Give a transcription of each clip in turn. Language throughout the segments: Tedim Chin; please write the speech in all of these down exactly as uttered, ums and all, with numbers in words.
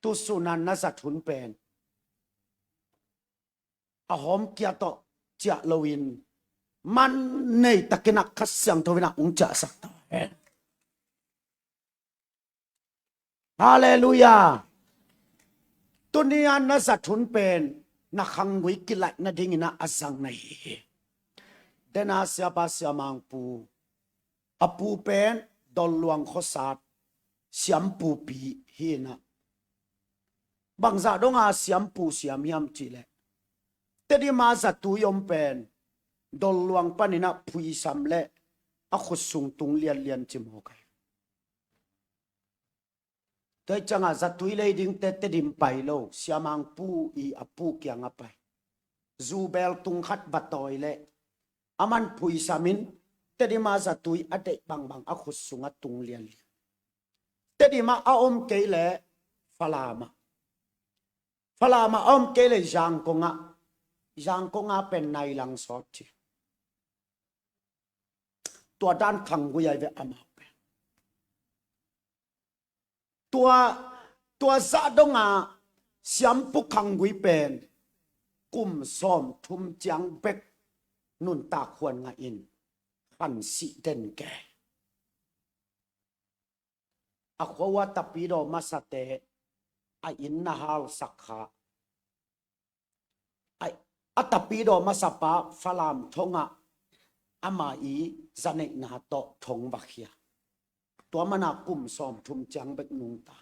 Tusuna na zat hun pen a hawmkia tawh ciah loin man nei takin ah Kha Siangtho in ah hong ciahsak ta hen. Halleluiah. Tuni a na zat hun pen na khanggui kilaih nadingin ah a zang na hi hi. Dena siapa Sia Mang Pu, a pu pen Dolluang khuasat siampupi hi in ah, bangzah donga siampu siam hiam cih leh, Tedim a zatui om pen Dolluang panin ah phuisam le a khutsung tung lianlian ci mawk hi. Tua hi ciangah zatui lei dingte Tedim pai lo, Sia Mang Pu i a pu kiangah pai. Zubel tung khat va tawi leh a man phuisam in Tedim a zatui a deih bangbang a khut sungah tung lianlian. Tedim ah a om kei leh Falam ah, Falam ah a om kei leh Zangkong ah, Zangkong ah pen nai lang sawt ci. Tua dan khanggui ahi ve amau pen. Tua, tua zah donga siampu khanggui pen kum sawmthum ciang bek nuntak huan ngahin khansih den kei. A khua uh a tapidaw masate a inn na halsak kha. A, a tapidaw masapa Falam thongah ama i zaneihna tawh thong va khia. Tua mana kum sawmthum ciang bek nungta.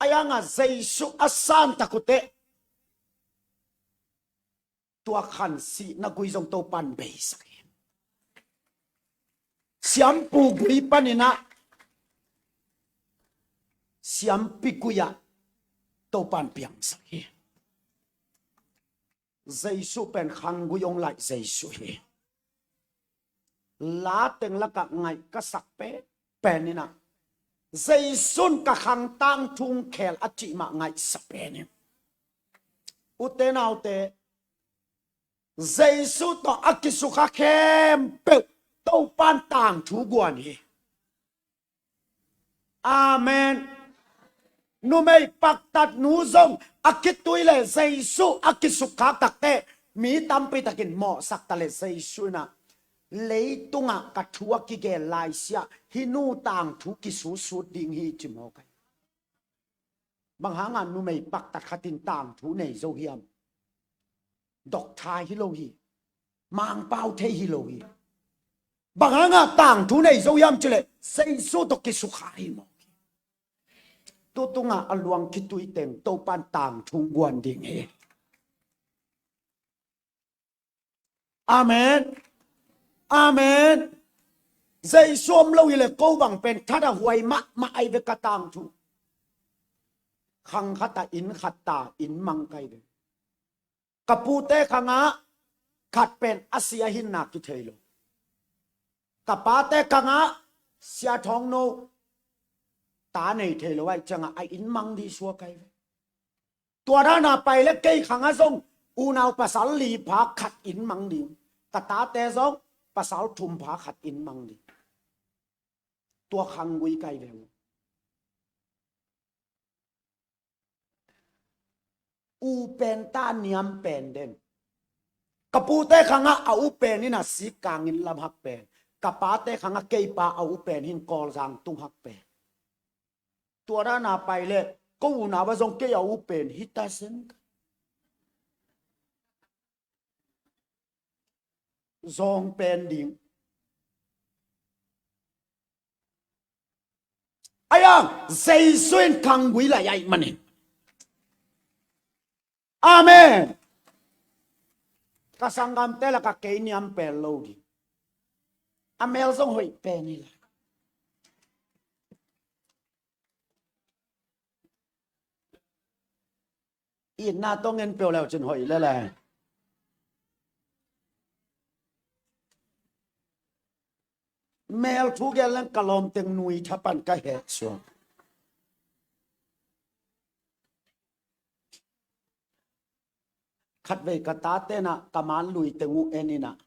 A yangah Jesu a santak uh teh tua khansihna gui zong Topan beisak hi. Siampu gui panin ah siampi gui ah Topan piangsak hi. Jesu pen khanggui hong laih Jesu hi. La teng lakah ngaih ka sak pen, pen in ah Jesu in ka khang tangthu hong khel a cih mah ngaihsa pen hi. Ute naute, Jesu tawh a kisukha khempeuh Topan tangthu guan hi. Amen. Numei paktat nu zong a kitui le Jesu a kisukha takte mi tampi takin mawhsak ta le Jesu in ah leitungah ka thu a kigel laisiah hih nu tangthu kisusut ding hi ci mawk hi. Bang hanga numei paktat khatin tangthu nei zo hiam? Doctor hi lo hi. Mangpau thei hi lo hi. Bang hanga tangthu nei zo hiam cih leh Jesu tawh kisukha hi mawk hi. Tutunga a luang khitui teng Topan tangthu guan ding hi. Amen. Amen. Jesu om lo hileh ko bang pen that a huai mahmah ahi ve ka tangthu. Khang khat a inn khat ta inn mang ka hi ve. Ka pute khangah khat pen a sia hinna kithei lo. Ka pate khangah sia thawngno ta nei thei lo ahi ciangah a inn mang dih suak ka hi ve. Tua dana pai le kei khangah zong unau pasal li pha khat inn mang ding. Ka tate zong pasal thum pha khat inn mang ding. Tua khanggui ka hi ve uh. U pen ta niam pen den. Ka pute khangah a u pen in a sik kangin lam hak pen. Ka pate khangah kei pa a u pen hin Kawlzang tung hak pen. Tua dana pai le ko unau ah zong kei a u pen hi ta sen. Zawng pen ding. Ahi hang Jesu in khanggui laih ahih manin. Amen. Ka sanggamte lakah kei niam pen lo ding. A mel zong hoih pen hi lai. Itna tawh ngen peuh leu cin hoih lele. Mel thu gen leng ka lawmteng nui thapan ka heh suak. Khatvei ka tate in ah ka man lui teng uh en in ah,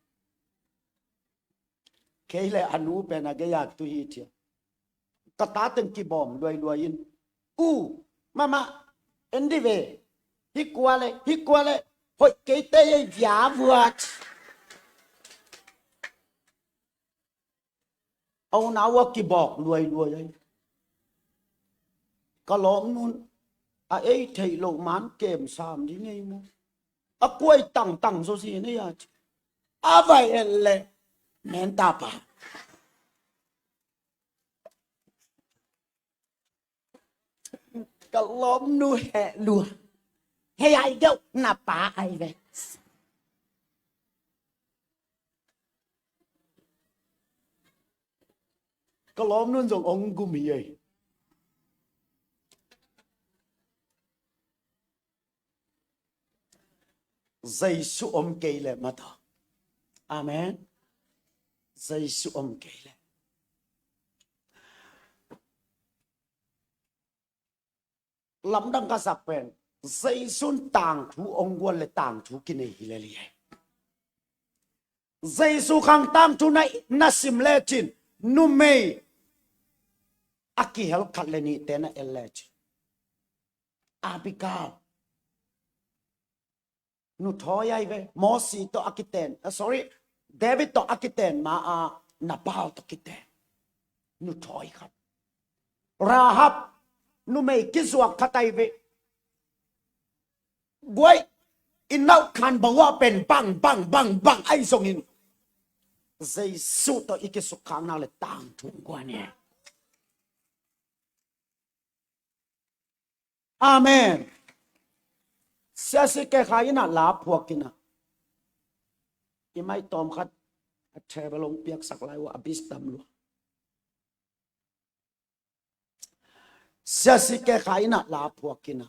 kei le a nu pen a gei-a tu hi thia. Ka tate in kibawm luailuai in U, mama, en dih ve. Hih kua le, hih kua le, hoih kei teh ei via vuat. A unau a kibawk luailuai ai. Ka lawmnu'n a ei theih loh man kem sam ding ei maw. A kuai tangtang zaw si nei a ci. A vai et leh, men tapa. Ka lawmnu heh lua. Heh ai deuh na pa ai ve. Ka lawmnu'n zong ong gum hi ei. Jesu om kei leh mataw. Amen. Jesu om kei leh. Lamdang ka sak pen, Jesu'n tangthu ong guan le tangthu kinei hi lel hi. Jesu khang tangthu na, na sim lecin, numei a kihel khat le nihte na en lecin, Abigail nuthawi ai ve. Mosi tawh a kiten, ah, sorry, David tawh a kiten ma a Nabal tawh kiten nuthawi khat. Rahab numei kizuak khat ai ve. Guai, i nauh khan bawa pen bang bang bang bang ai zongin, Jesu tawh i kisukkhakna le tangthu guan hi. Amen. Sia si ke kha ina la phuak ina. I mai tawm khat a table ong piaksak lai uh a bis tam lua. Sia si ke kha ina la phuak ina.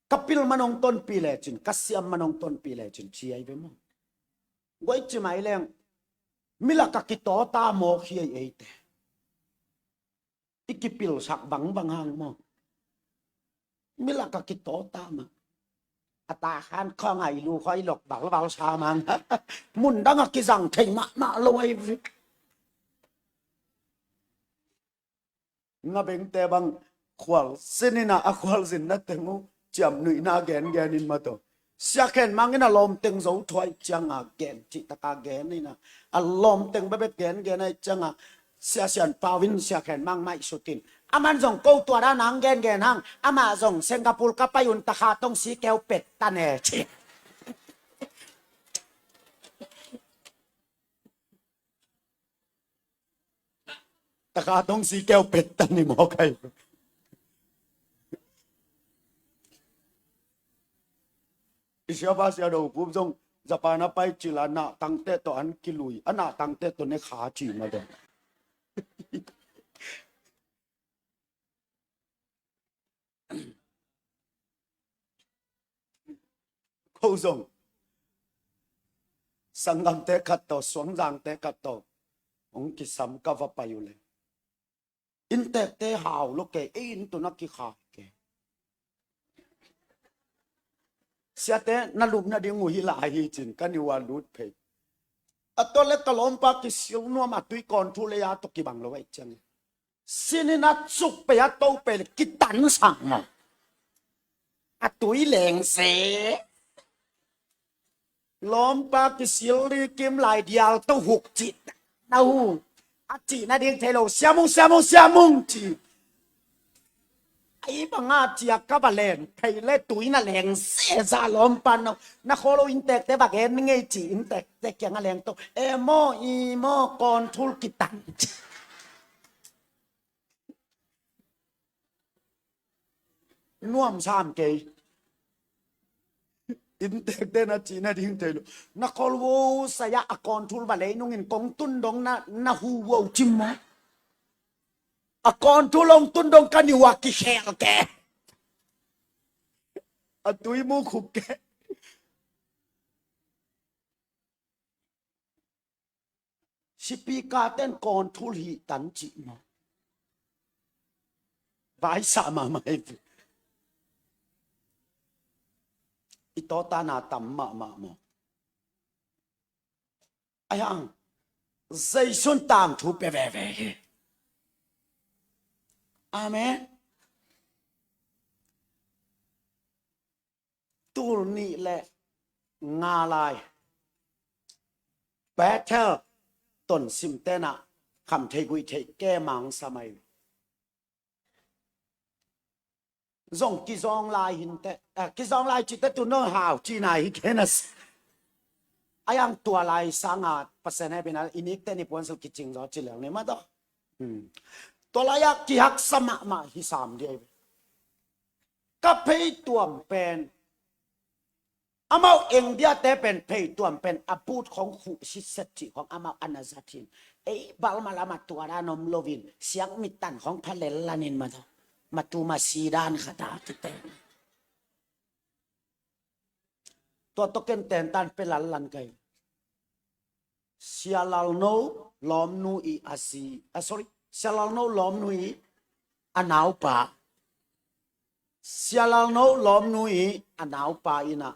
Ka pil manong tonpi lecin, ka siam manong tonpi lecin ci ai ve maw. Guai ci mai leng. Milak a kitawta mawk hi ei eite. I kipilsak bangbang hang maw. Milak a kitawta mah. A ta khan khawngai lu khoi lok balbal sa mang. Mundang a kizang thei mahmah lo ai. Ngabengte bang khual sinina a khual zinna teng uh ciamnuihna gengen in mataw. Sia Khen Mang in a lawmteng zo thuai cianga gen, cihtaka gen ina. A lawmteng bebet gengen ai cianga Sia Sian Pau in Sia Khen Mang maihsutin. Aman zong ko tua dan ang gengen hang. Amah zong Singapore ka pai un takha tong si keu pet ta ne ci. Takha tong si keu pet ta ni maw kai. I siapa sia do pup zong Japan a pai cila na tangte tawh an kilui, a na tangte tawh ne kha ci ma do. Ko zong sanggamte khat tawh, suangzangte khat tawh hong kisam ka va pai uh le, inntekte hau lo ke, ei inn tun a kikhai ke. Siate na lupna ding uh hi lai hi cin ka niua lut phei. A tawh le ka lawmpa kisil nuam a tui kawn thu le a tawh kibang lo ai ciang. Sinin a cuk pei a to pei le kitan sang a. A tui leng se. Lawmpa kisil li kim lai dial to huk cih na hu. A cih nading thei lo, siamung, siamung, siamung cih. Ai banga cia ka ba leng phei le tui na leng se za lawmpa no. Na kholo inntekte ba gen ngei cih inntekte kianga leng to. E maw, i maw, kawn thul kitan cih. Nuam sam kei. Inntekte na cih nading thei lo. Na khol wo saya a kawn thul va lei nungin kong tun dong na, na hu wo cim maw. A kawn thul ong tun dong ka niua kikhel ke. A tui mu khuk ke. Sipika ten kawn thul hih tan cih maw. Vaisa mahmah hi. I tawtana tam mahmah maw. Ai hang, Jesu'n tangthu pia veve hi. Amen. Tul nih le nga lai Bethel Tonsim tenah kham thei guih thei ke mang samai. Zong kizawng lai hinte, ah, kizawng lai cite tu no hau ci nai hi kena. Ayang tua lai sanga Pasian hepina inik teni puan sul kicing zo ci leng ni ma to. Hmm. Tua lai a kihaksa mahmah hi sam dia. Ka phei tuam pen amau India te pen phei tuam pen a but khong khuh sitset cih khong amau ana zat hin. Ei balma lama tua dan om lovin siak mitan khong phalel lanin ma to. Matu masi dan khata kite. Tua token tentan pe lallan kai. Sialalno lawmnu i a si, ah, sorry, Sialalno lawmnu i a naupa. Sialalno lawmnu i a naupa ina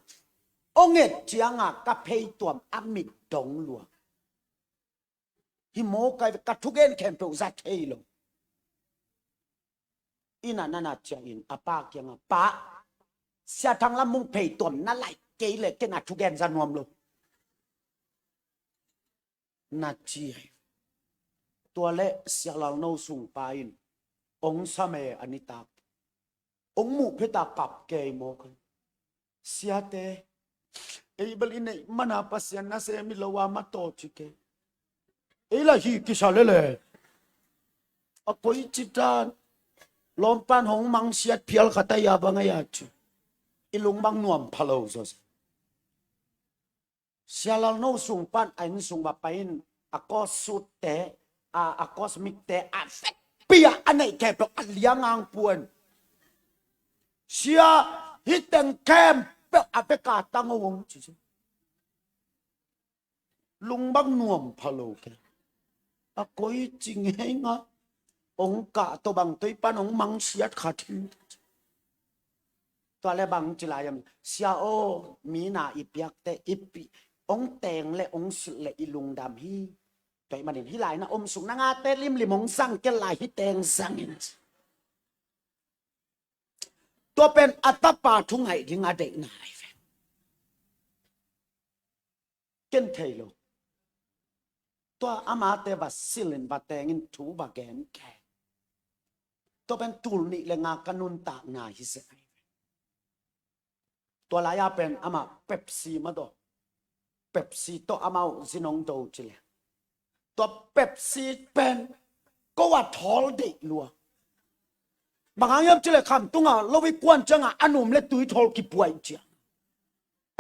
ong et cianga ka phei tuam a mit dong lua. Hi maw kai ka thugen khempeuh za thei lo. Ina nana cia in a pa kianga pa Sia Thang Lam Mung phei tuam na lai kei le kena thugen za nuam lo. Na ci hi. Tua le Sialalno sungpa in ong same a nitak ong muh pheta kap kei mawk hi. Siate ei bel i neih mana Pasian na sem i lo a ma tawh ci kei. Ei la hi kisa lele. A koi citan lawmpan hong mangsiat phial khat a ia bang a ia ci. I lung bang nuam pha lo zaw. Sialalno sung pan a inn sung va pai in a kawsutte a a kawsmikte a vekpi a a neih khempeuh a liangang puan. Sia hi teng khempeuh a veka tang o ong ci. Lung bang nuam pha lo ke. A koi ci ngei nga ong kah tawh bang tawh i pan ong mangsiat khat hi. Tua le bang ci lai am sia aw mi na i piakte i pi ong teng le ong silh le i lungdam hi. Tua i manin hi lai na om suk na ngate limlim ong sang ke lai hi teng sang in. Tua pen a tapa thu ngaih ding a deih nai ve. Ken thei lo. Tua amate va silin va tengin thu va gen ke. Tua pen tul nih le nga ka nuntakna hi se. Tua lai-a pen amah Pepsi ma tawh Pepsi tawh amau zinong do ci le. Tua Pepsi pen ko a thawl deih lua. Bang hang hiam ci le kham tunga lo i kuan cianga a num le tui thawl kipuai ciang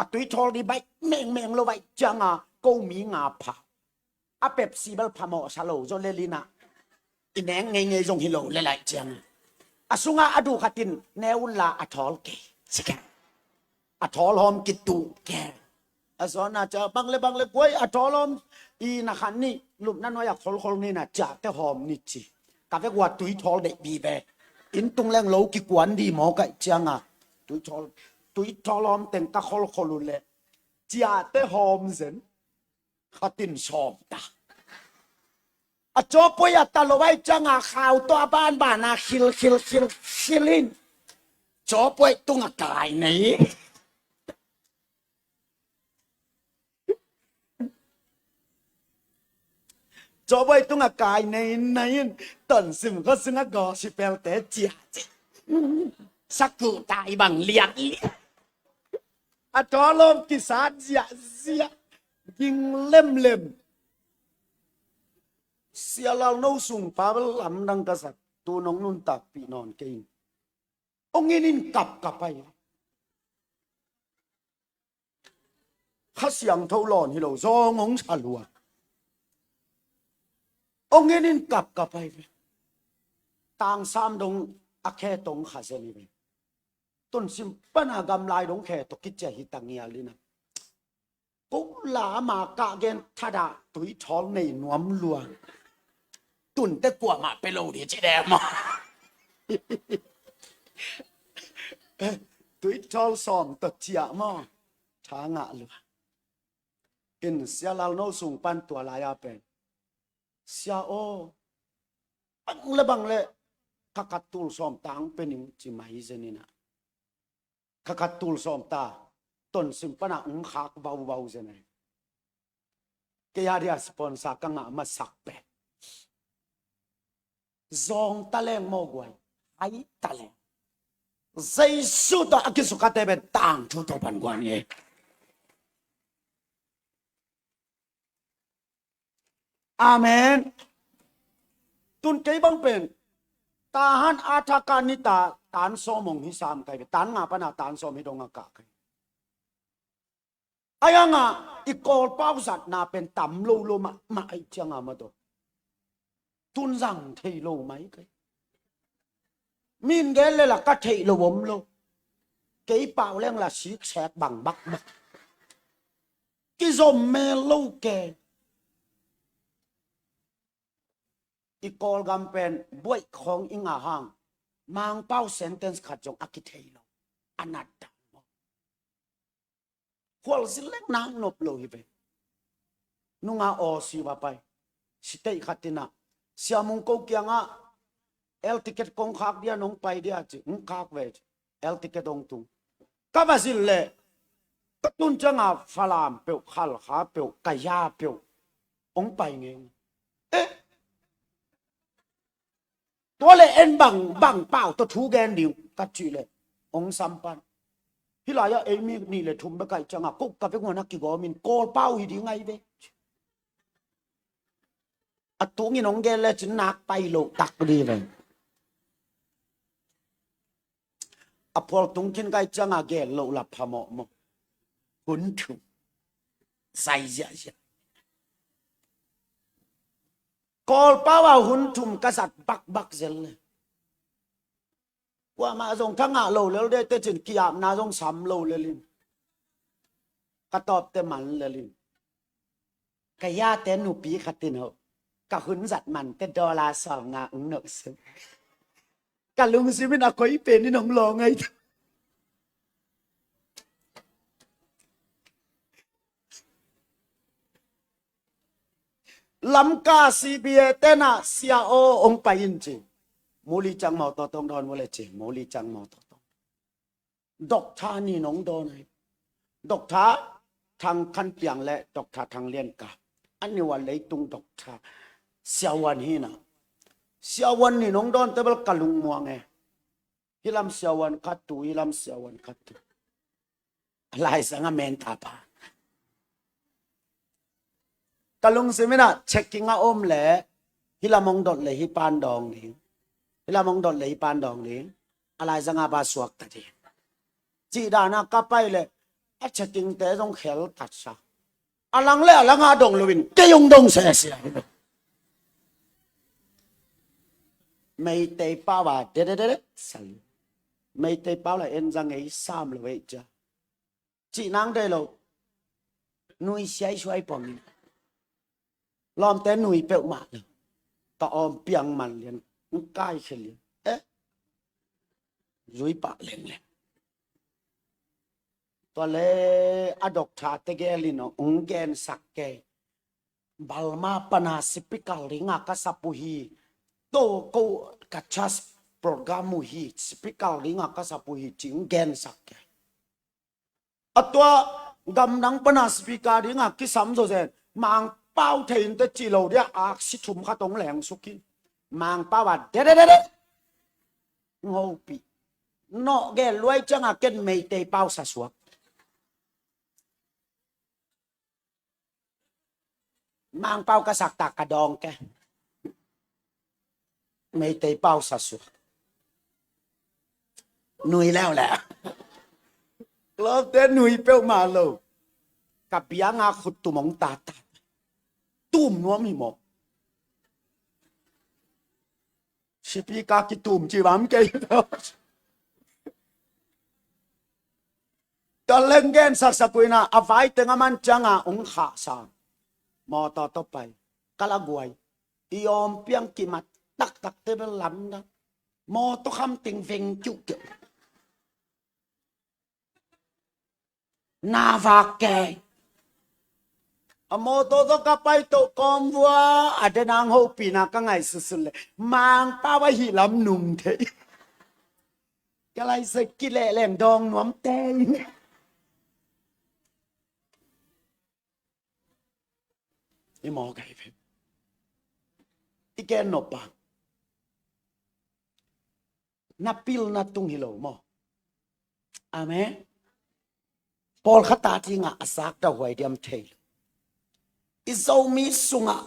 a tui thawl di baih mengmeng lo baih cianga ko mi nga pha. A Pepsi bel phamawh sa lo zaw le lina i neng ngeingei zong hi lo le laih cianga a sunga a duh khatin ne unla a thawl kei. Sika a thawl hawm kituh kei. A zawna cia bang le bang le guai a thawl hawm i na khan ni lupna nuai a kholkhol ni na ciate hawm ni ci. Ka vek ua tui thawl deih bi ve. Inn tung leng lo kikuan di maw kaih cianga tui thawl tui thawl hawm teng ka kholkhol uh le ciate hawm zen. Khatin sawm ta. A cawpuai a ta lo ai cianga khau tawh a banbana khil khil khil khil in cawpuai tunga kai nei. Cawpuai tunga kai nei in nei in Tonsim khuasunga gospel te cia ci. Sakuh tai bang liat liat. A tawlawm kisat ziahziah ging lemlem. Sialal no sungpa bel lamdang ka sak tu nong nuntakpih nawn kei in. Ong in in kapkap ai. Kha Siangtho lawn hi lo zawng ong sa lua. Ong in in kapkap ai ve. Tangsam dong a khe tong kha zen hi ve. Tonsim pana gamlai dong khe to kicia hi ta ngial ina. Ko lama kah gen thada tui thawl nei nuam lua. Tunte kuamah pe lo di ci de maw? Tui thawl sawm tawh ciah maw? Tha ngah lua. In Sialal no sung pan tua lai-a pen Sia aw, bang le bang le Kha khat tul sawm ta ang pe ning ci mai zen in ah. Kha khat tul sawm ta, Tonsim pana ung khak vauvau zen ai. Kei a dia sponsor ka ngah masak pe. Zawng ta leng maw guai, hai ta leng. Jesu tawh a kisukhate pen tangthu tawh pan guan hi. Amen. Tun kei bang pen Tahan a thaka ni ta tan sawm hong hi sam kai ve, tan nga pana tan sawm hi dong a kah kai. Ai anga i Kawlpau zatna pen tam lo lo mahmah ai cianga ma do. Tun zang thei lo mai kai. Min gen le la ka theih lo om lo. Kei pau leng la siksek bang bakbak. Kizom mel lo ke. I Kawlgam pen buaih khawng i ngah hang Mangpau sentence khat zong a kithei lo. A nat dan maw. Khualzin leng nak nop lo hi ve. Nunga aw si va pai. Sitei khat tina Siamung ko kiangah air ticket kong khak dia nong pai dia ci, hong khak ve ci. Air ticket hong tung. Ka va zin leh ka tun cianga Falam peuh, Khalkha peuh, Kaya peuh hong pai ngei. Eh, tua le en bang bang pau tawh thu gen ding ka cih leh hong sampan. Hih lai-ah ei mi nih le thum bek aih cianga ko ka vek huan a kigawmin Kawlpau hi ding ahi ve. A tungin hong gen lecin nak pai loh tak dih ve. A phual tung khin kai cianga gen loh la phamawh maw. Hun thum zai ziahziah. Kawlpau a hun thum ka zat bakbak zel le. Kuamah zong thangah lo lel de tecin kiapna zong sam lo lelin. Ka tawpte man lelin. Ka yate nupi khatin ho ka hun zat mante dollar sawm nga ung noh suk. Ka lungsimin a koi penin hong lawng ai. Lamka C B A tena sia aw hong pai in ci. Muli cang mawtaw tong dawn mule ci. Muli cang mawtaw tong. Doctor nih nong dawn ai. Doctor Thang Khan Piang le Doctor Thang Lian Ka. An niwa leitung doctor siawan hina. Siawan nih nong dawn tebel ka lungmuang e. Hilam siawan khat tu, hilam siawan khat tu. Laisang a men tapa. Ka lungsim inah checking a om le hilam hong dot le hi pan dawng ding. Hilam hong dot le hi pan dawng ding. A laisang a pa suak ta ding. Cih dana ka pai le a checking te zong khel tatsa. A lang le a langa dong loin kei hong dong sese. Meitei pau a dededede sal. Meitei pau la en zang ei sam lo ei cia. Cih nang dei lo. Nui siai suai pong in. Lawmte nui peuhmah lo. Ka awm piang man lian. Kai khe lian. Eh. Zui pah leng leng. Tua le a doctor te gelin ong gensak kei. Balma pana speaker dinga ka sap uh hi. To ko ka chas program uh hi. Speaker dinga ka sap uh hi. Cing gensak kei. A tua gamdang pana speaker dinga kisam zawzen. Mangpau thei inte ci lo dia aksi thum khat ong leng sukin. Mangpau a dededede. Ngopi. Nawh gel luai cianga ken Meitei pau sasuak. Mangpau ka saktak ka dawng ke. Meitei pau sasuak. Nui leuleu. Lawmte nui peuhmah lo. Ka bianga khut tumong tata. Tum nuam hi maw. Sipi ka kitum ci bam kei. Tua leng gen saksak uh ina a vai teng a man cianga ung khah sa. Mawtaw tawh pai. Ka la guai. I awm piang kimat taktak te bel lamdang. Mawtaw kham ting veng kiuhkiuh. Na vak kei. A mawtaw tawh ka pai toh kawm vua, a denang hopihna ka ngaihsutsut leh Mangpau ahih lam nung thei. Ka laisai kileh leng dawng nuam tei. I mawk ahi ve. I gen nop a, na pilna tung hi lo maw? Amen. Pawlkhat a dingah a zakdah huai diam thei lo. I Zomi sungah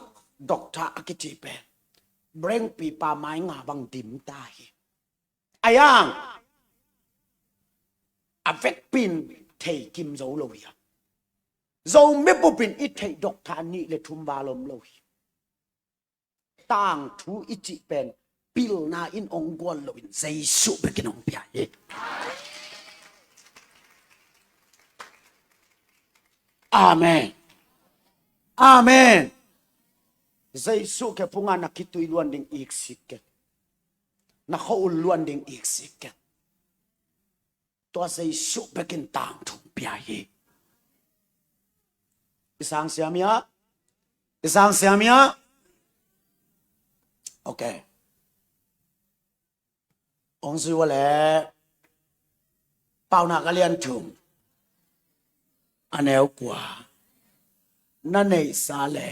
doctor a kici pen brain pipa mai nga bang dim ta hi. A yang a vekpi in thei kim zo lo hi a. Zomi bupin i theih doctor nih le thum val om lo hi. Tangthu i cih pen pilna in hong guan loin Jesuh bekin hong pia hi. Amen. Amen. Jesuh khe phunga na khitui luan ding iksik kei. Na khua-ul luan ding iksik kei. Tua Jesuh bekin tangthu pia hi. I sang siam ia? I sang siam ia? Ok. Hong zui ua leh Paunak a lian thum, a neu kua. Na neihsa le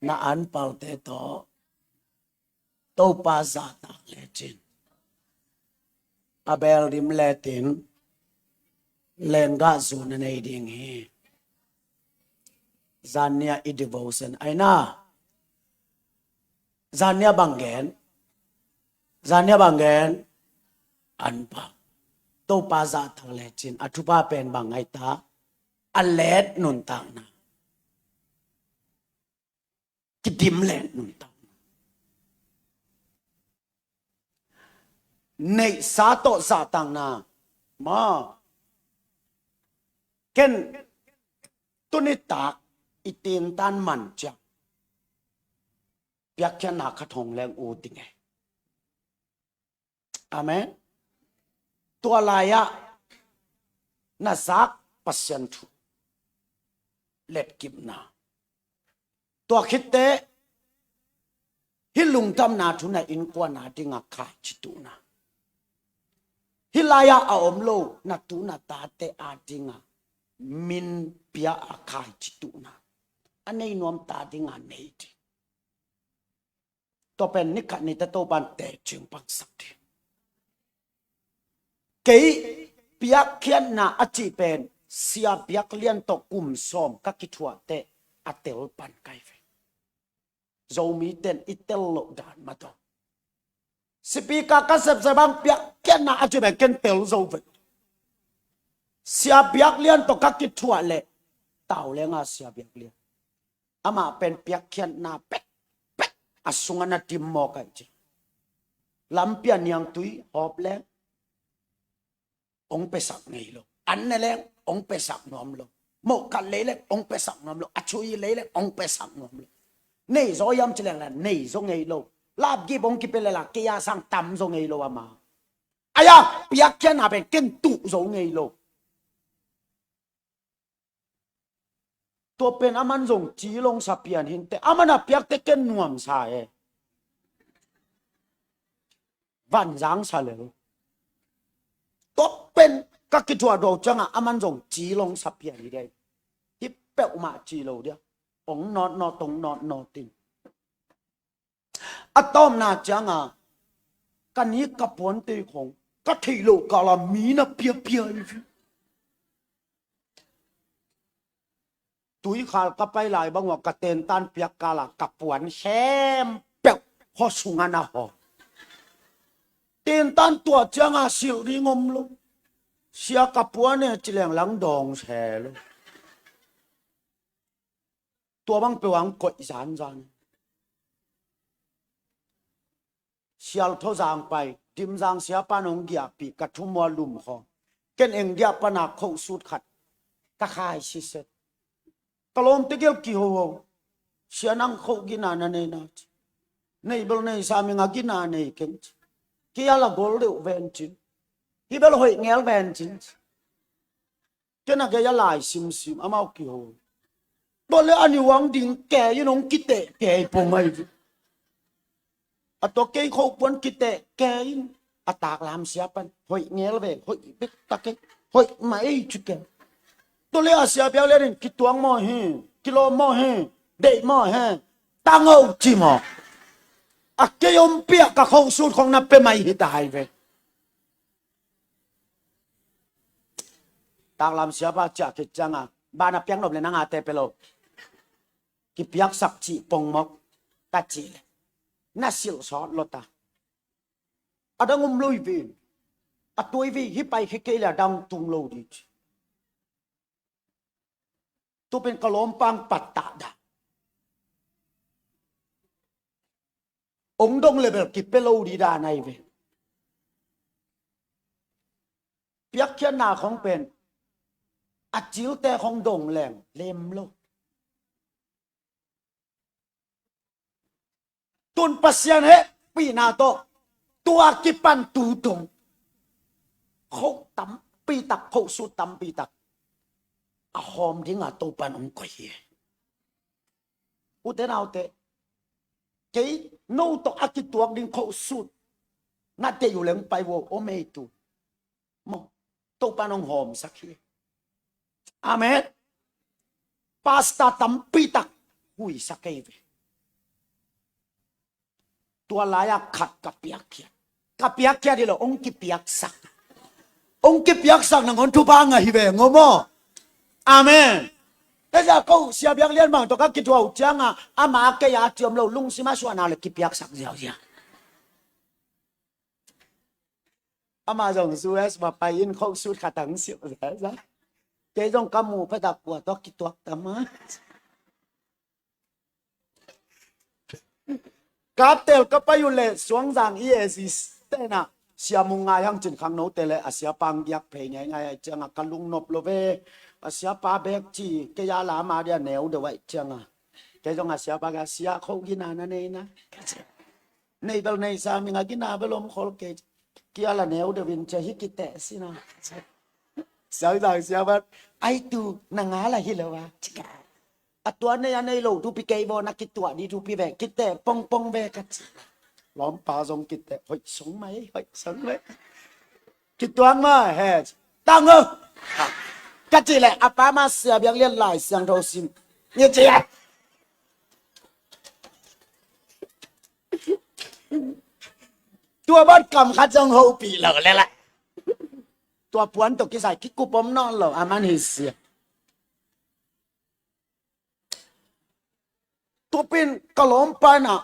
na anpalte tawh Topa zahtak lecin, a beel dim letin lenggah zu na nei ding hi. Zan nia i devotion aina. Zan nia bang gen? Zan nia bang gen? Anpau. Topa zahtak lecin a thupha pen bang aita? A let nuntakna. Kidim let nuntakna. Neihsa tawh zahtakna. Ma. Ken tuni tak i tintan man ciang piakkhiatna khat hong leng ut ding e. Amen. Tua lai-ah na zak Pasian thu letkipna. Tua khitteh hih lungdamna thu na innkuan a dinga khaici tuhna. Hih lai-ah a om lo na tu na tate a dinga min pia a khaici tuhna. A nei nuam ta dinga nei ding. Tua pen ni khat ni teh Topan teci hong pangsak ding. Kei piakkhiatna a cih pen Sia Biak Lian tawh kum sawm ka kithuah teh a tel pan kai ve. Zomi ten i tel loh dan mah tawh. Sipika ka sepsep bang piakkhiatna a cih pen ken tel zo ve. Sia Biak Lian tawh ka kithuah leh tau lenga Sia Biak Lian. Amah pen piakkhiatna pekpek a sungah na tim mawk ahi ci. Lampi a niangtui hawp leng hong pesak ngei lo. An ne leng hong pesak nuam lo. Mawhkhat lei leng hong pesak nuam lo. A cui lei leng hong pesak nuam lo. Nei zaw hiam ci leng la nei zaw ngei lo. Lapgip hong kipia leh la kei a sang tam zaw ngei lo ama. Aia, piakkhiatna pen ken tuh zo ngei lo. Tua pen aman zong ci long sa pian hinteh, aman a piakte ken nuamsa e. Vanzang sa lel. Tua pen ka kithuah do ciangah aman zong ci long sa pian hi dei. Hi peuhmah ci lo dia. Ong nawt nawt, ong nawt nawt in. A tawpna cianga ka nik ka puante khong ka theih loh kala mi na piapia hi. Tuikhal ka pai lai bang uh a ka tentan piak kala ka puan khempeuh khuasung a na haw. Tentan tuah cianga silh ding om lo. Sia ka puan e ci leng lang dawng se lo. Tua bang peuh ang koih zanzan. Sial tho zang pai, dimzang siapa nong giahpih ka thumua lum khawng. Ken eng giah pana khoh sut khat ka khai siset. Ka lawmte gel kihoho. Sia nang khoh gina na nei na ci. Nei bel nei sa minga gina nei ken ci. Kia la gol deuh ven cin. Hi bel hoih ngel ven cin ci. Ken a gei a lai simsim amau kiho. Tua le a niuang ding kei in hong kiteh kei pong ahi ve. A tua kei khopuan kiteh kei in a taklam sia pan hoih ngel ve, hoih bek ta kei, hoih mah ei ci kei. Tua le a sia biak lian in kituak maw hi, kilawm maw hi, deih maw hi, tang o ci maw. A kei om piak ka khosut khong na pia mai hi ta hai ve. Taklam siapa ciah khit cianga, bana piak nop le nangate pia lo. Kipiaksak cih pongmawk ka cih le na silh sawt lota. A dang um lo hi ve. A tuai ve hi pai khia kei le a dang tung lo dih ci. Tupin ka lawmpang pattah dah. Ong dong le bel kipia lo dih dan ahi ve. Piakkhiatna khong pen a cilte khong dong leng lem lo. Tun Pasian hehpihna tawh tua kipan tu dong khoh tampitak, khohsut tampitak a hawm dinga Topan ong koih hi. Ute naute, kei no tawh a kituak ding khohsut na deih uh leng pai uh om ei tu. Maw, Topan ong hawmsak hi. Amen. Pastor tampitak huisak ei ve. Tua lai-a khat ka piakkhiat. Ka piakkhiat hi lo, ong kipiaksak. Ong kipiaksak nangawn thupha ngah hi ve ngom aw. Amen. Tua zia ko sia biak lian bang tawh ka kituah uh cianga ama kei a ciam lo lungsim a suahna le kipiaksak ziauziau. Ama zong U S ma pai in khohsut khat ang siu zia. Kei zong ka mu phatak kua tawh kituak tama. Kaptel ka pai uh le Suangzang E A C tenah Sia Mung Ngai Hang Cin Khang note le a siapa ang giak phei ngeingai ai cianga ka lungnop lo ve. A siapa bek ci kei a lama dia neu deuh ai cianga. Kei zong a siapa ka sia kho gina na nei na. Nei bel nei sa mi nga gina bel om khol kei. Kia la neu deuh in cia hi kiteh sina. Siangzang siapa ai tu na nga la hi lo a. A tua nei a nei lo thupi kei vaw na kituah dih thupi ve, kiteh pongpong ve ka ci. Lawmpa zong kiteh hoih song mai, hoih song mai. Kituak ma he. Tang o. Ka ci le a pa ma sia biak lian lai siang tho sim. Nge ci a. Tua bat kam khat zong hopih lo le la. Tua puan tawh kisai kikup om nawn lo a man hi sia. Tupin ka lawmpa inah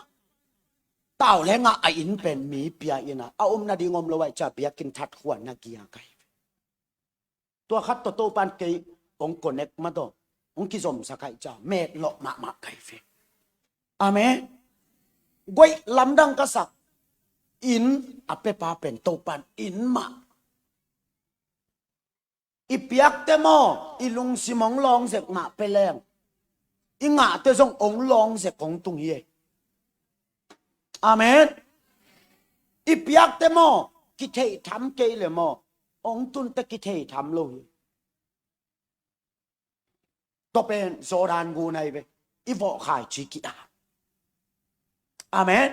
tau le ngah a inn pen mi pia inah a om nading om lo ai cia biakinn that huan na giak ai. Tua khat tawh Topan kei hong connect mah tawh hong kizomsak ai cia metlawh mahmah kai ve. Amen. Goih lamdang ka sak inn a pepa pen Topan inn mah. I piakte maw i lungsim hong lawng zek mah pe leng i ngahte zong hong lawng zek hong tung hi. Amen. I piakte maw kithei tham kei le maw hong tunte kithei tham lo hi. Tua pen Jordan gu nai ve i vawh khaici kidah. Amen.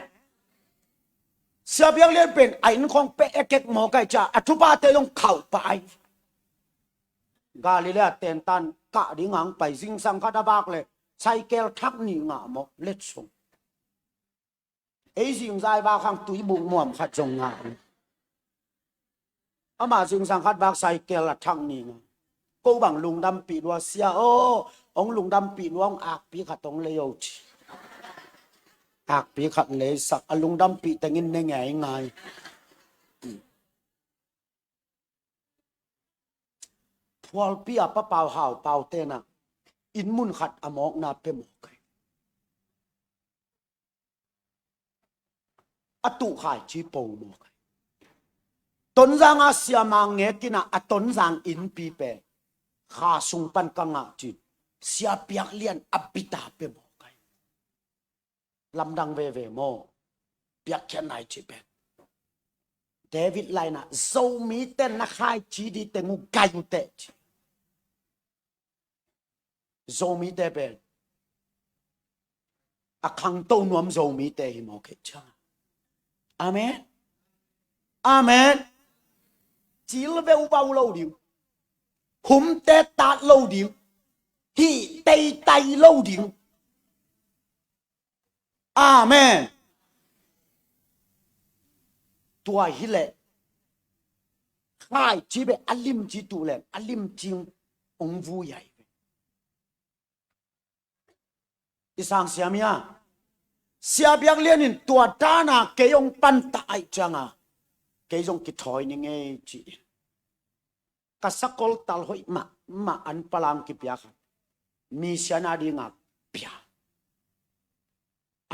Sia biak lian pen a inn khawng peh ekek mawk ai cia a thupate zong khauh pah ai. Galilee a tentan kah ding ang pai zingsang khat a vak le saikel thak nih ngah mawk letsong. Ei zingzai vak hang tuibuk muam khat zong ngah. Ama zingsang khat vak saikel a thak nih ngah. Ko bang lungdampih lua sia aw, hong lungdampih lua hong akpi khat hong lei o ci. Akpi khat leisak a lungdampih tengin ne ngei ngai. Phualpi a papau haupau tenah inn mun khat a mawkna pia mawk ai. A tuh khaici po mawk ai. Tonzang a siamang ngekinah a Tonzang innpi pen kha sung pan ka ngah cin sia piak lian a bita pia mawk ai. Lamdang veve maw? Piakkhiat nai ci pen David lainah Zomite na khaici di teng uh gai uh teh ci. Zomite pen a khangto nuam Zomite hi mawk hi ciang. Amen. Amen. Cil veuvau lo ding. Humte tat lo ding. Hih teitai lo ding. Amen. Tua hileh khaici beh a limci tuh leng a limci hong vui ai. I sang siam ia, Sia Biak Lian in tua dana kei hong pantah aih cianga kei zong kithawi ni ngei ci-in ka sakol tal hoih mahmah an palang kipia khat misiana dinga pia.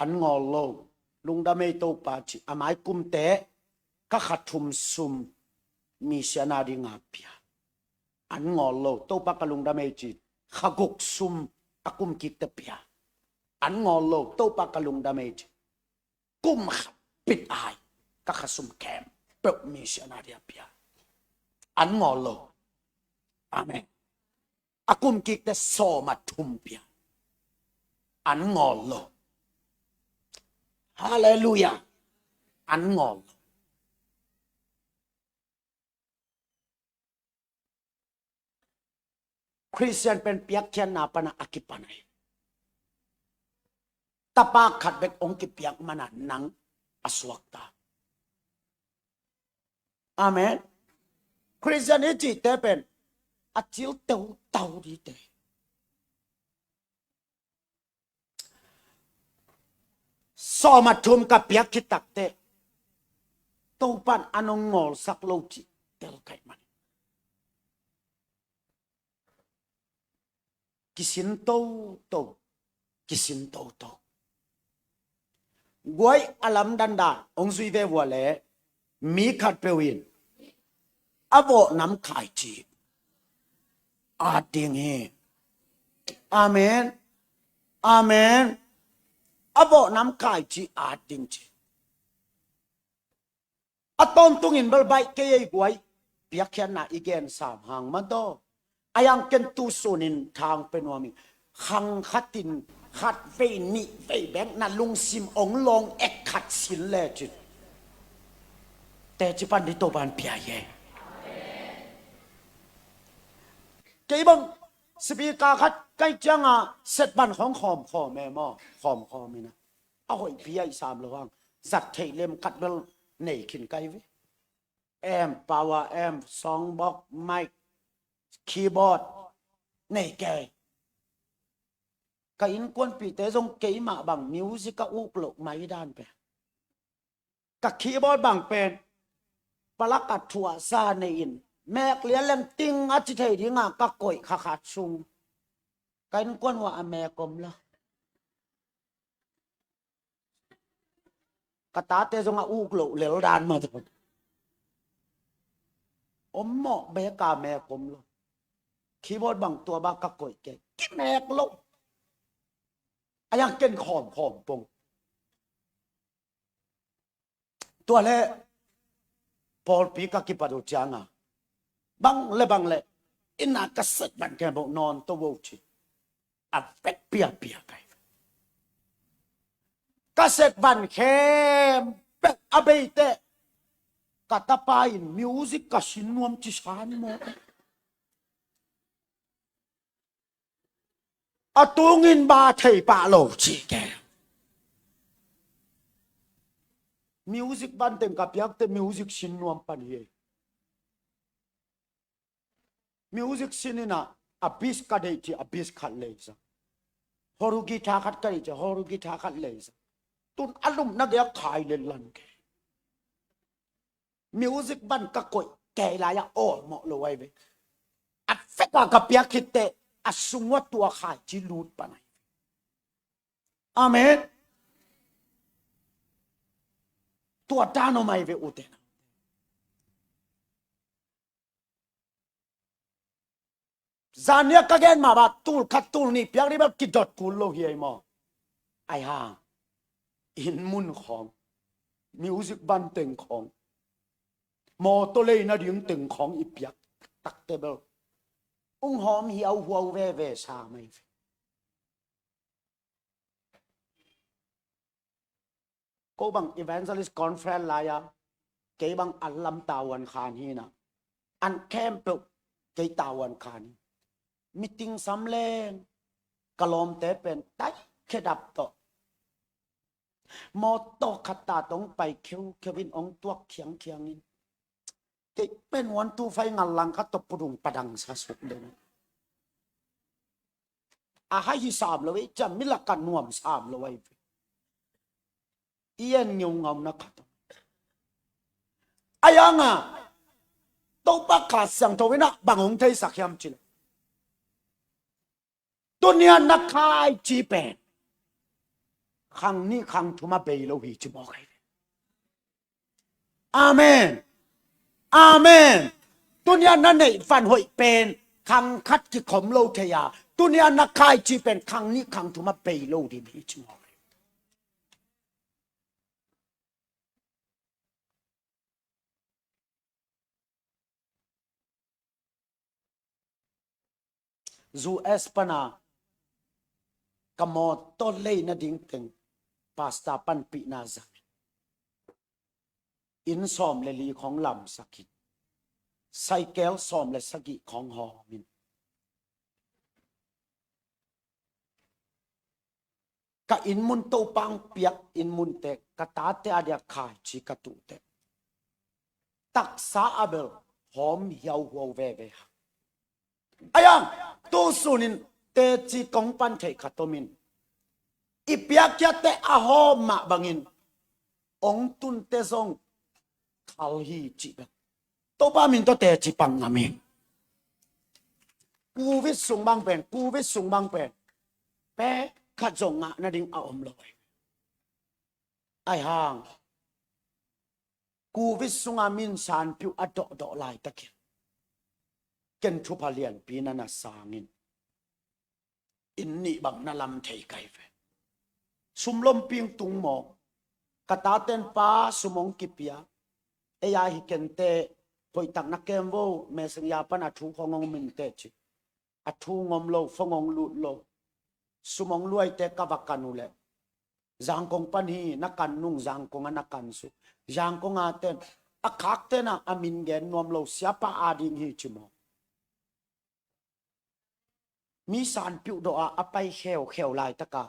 An ngawl lo. Lungdam ei Topa ci. A mai kumte ka kha thum sum misiana dinga pia. An ngawl lo. Topa ka lungdam ei ci. Kha guk sum a kum kikte pia. An ngawl lo. Topa ka lungdam ei ci. Kum khat bit ai ka kha sum khempeuh misiana dia pia. An ngawl lo. Amen. A kum kikte sawm a thum pia. An ngawl lo. Halleluiah. An ngawl lo. Khristian pen piakkhiatna pana a kipan ahi. Tapa khat bek hong kipiak mana nang a suakta. Amen. Khristian i cihte pen a cil teutau dite. Sawm a thum ka piak khit takteh Topan a nong ngawlsak lo cih tel kaih man. Kisin toto, kisin toto. Guai a lamdandan hong zui ve vua le mi khatpeuh in a vawh nam khaici at ding hi. Amen. Amen. A vawh nam khaici at ding ci. A tawntungin bel baih kei ei guai. Piakkhiatna i gen sam hang mataw. A yang ken tu sunin thang pe nuam hi. Khang khatin khat vei nih vei bek na lungsim ong lawng ek khat sin lecin teci pan ding Topan pia hi. Kei bang speaker khat kai cianga set ban khawng khawm khawm e maw, khawm khawm ina. A hoih pi a i sam lo hang zat theih lem khat bel nei khin kai ve. Amp, power amp, songbox, mic, keyboard nei kei. Ka innkuanpihte zong keimah bang music a uk loh mai dan pe. Ka keyboard bang pen palak a thuahsa nei in mek lian leng ting a ci thei dinga ka koih kha khat sung. Ka innkuan hua a mek om lo. Ka tate zong a uk loh lel dan mah tawh om mawh bek a mek om lo. Keyboard bang tua bak ka koih kei kimek lo. A yang ken khawm khawm pong. Tua le pawlpi ka kipat uh cianga bang le bang le ina ka set ban kemboh nawn to uh ci. A vek piapia kai. Ka set ban khempeuh a beite ka tapa in music ka sin nuam ci san maw. A tungin ba thei pah lo ci ke. Music ban teng ka piakte music sin nuam pan hi. Music sin ina a bass ka deih ci a bass khat leisa. Horu guitar khat ka deih ci horu guitar khat leisa. Tun a lumna gei a khai le lan ke. Music ban ka koih kei lai a awlmawh lo ai ve. A feka ka piak khitte a sungua tua khaici lut pan ai. Amen. Tua dan om ai ve ute. Zania ka gen mah bah tul khat tul nih piak dih bel kidot kul lo hi ai maw. Ai hang inn mun khawng music ban teng khawng mawtaw leina ding teng khawng i piak takte bel ung hawm hiauhuau veve sa mai ve. Ko bang evangelist conference lai-a kei bang an lam tavuan khan hi na, an khempeuh kei tavuan khan hi. Meeting sam leng ka lawmte pen tai khedap tawh mawtaw khat ta tawh hong pai kheukheu in hong tuak khiangkhiang in, kei pen one two five ngal lang khat tawh pudung padang sa suk den. A hai hi sam lo ei ciam, mi lakah nuam sam lo ei ve. I en ngiungauna khat. A yanga Topa Kha Siangtho in ah bang hong theisak hiam cih leh, tuni-a na khaici pen khang nih khang thum a bei lo hi ci mawk hi. Amen. Amen. Tuni-a na neih van hoih pen khang khat kikhom lo thei a, tuni-a na khaici pen khang nih khang thum a bei lo ding hi ci mawk hi. U S pana ka mawtaw lei nading teng pastor panpihna zang in, inn sawm le li khong lamsak in, saikel sawm le sagih khong hawm in, ka inn mun Topa hong piak inn munte, ka tate a dia khaici ka tuhteh, taksa a bel hawm hiauhuau veve. A yang, tu sunin teci kong pan theih khat om in, i piakkhiatte a hawm mah bangin hong tunte zong khal hi cih bek. Topa min tawh teci pang ngam hi. Covid sung bang pen, Covid sung bang pen, pek khat zong ngah nading a om lo hi. Ai hang, Covid sunga min sanpiuh a dawhdawh laitakin ken thupha lianpi na na sangin inn nih bang na lam thei kai ve. Sum lomping tung mawk. Ka taten pa sum hong kipia, ei a hi kente, hoihtak na kem vo, messenger pan a thu khong hong minteh ci. A thu ngom lo, phone hong lut lo. Sum hong luaite ka va kan uh leh, Zangkong pan hi, na kan nung Zangkong a na kan suk. Zangkong a ten, a khak ten a, a min gen nuam lo, siapa a ding hi ci maw. Mi sanpiuh dawh a, a pai kheukheu laitaka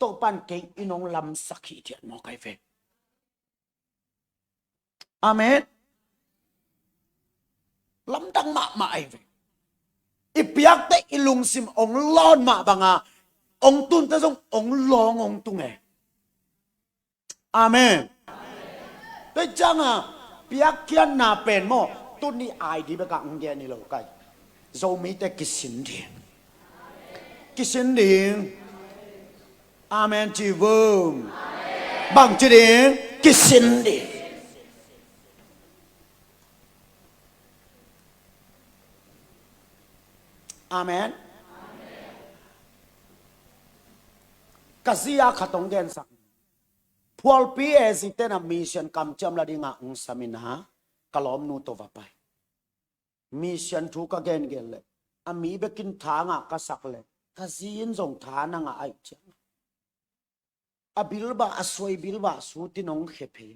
Topan kei in hong lamsak hi thiat maw kai ve. Amen. Lamdang mahmah ahi ve. I piakte i lungsim hong lawn mah banga hong tunte zong hong lawng hong tung e. Amen. Tua cianga piakkhiatna pen maw, tuni I D beka hong gen hi lo kai. Zomite kisin ding. Kisin ding. Amen ci vum. Bang ci ding, kisin ding. Amen. Ka zi a khat hong gensak. Phualpi e zite na mission kamciam la dinga hong samin a, ka lawmnu tawh va pai. Mission thu ka gengen leh, a mi bekin tha ngah ka sak leh, ka zi in zong tha na ngah aih ciang, a bilbah, a suai bilbah sutin hong khia phei.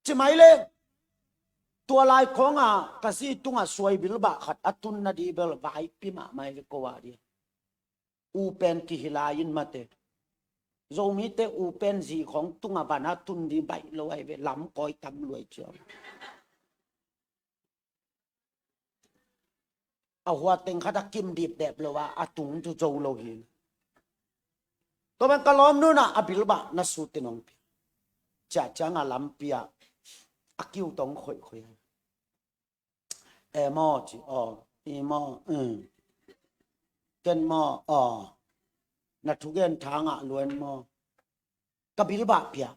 Ci mai leh, tua lai khawnga ka zi tunga suai bilbah khat a tunna dih bel vaipi mahmah hi ve ko a dia. U pen kihilai in mate. Zomite u pen zi khong tunga vana tun di baih lo ahi ve, lam kawi tam luai ciang. A hua teng khat a kim dip dep lo a, a tung tu zo lo hi. Tua ban ka lawmnu na a bilbah na sutin hong pia. Ciah cianga lampi ah a kiu tong khoihkhoih. E maw ci, aw, i maw, um. Ken maw, aw. Na thugen tha ngah luen maw. Ka bilbah piak.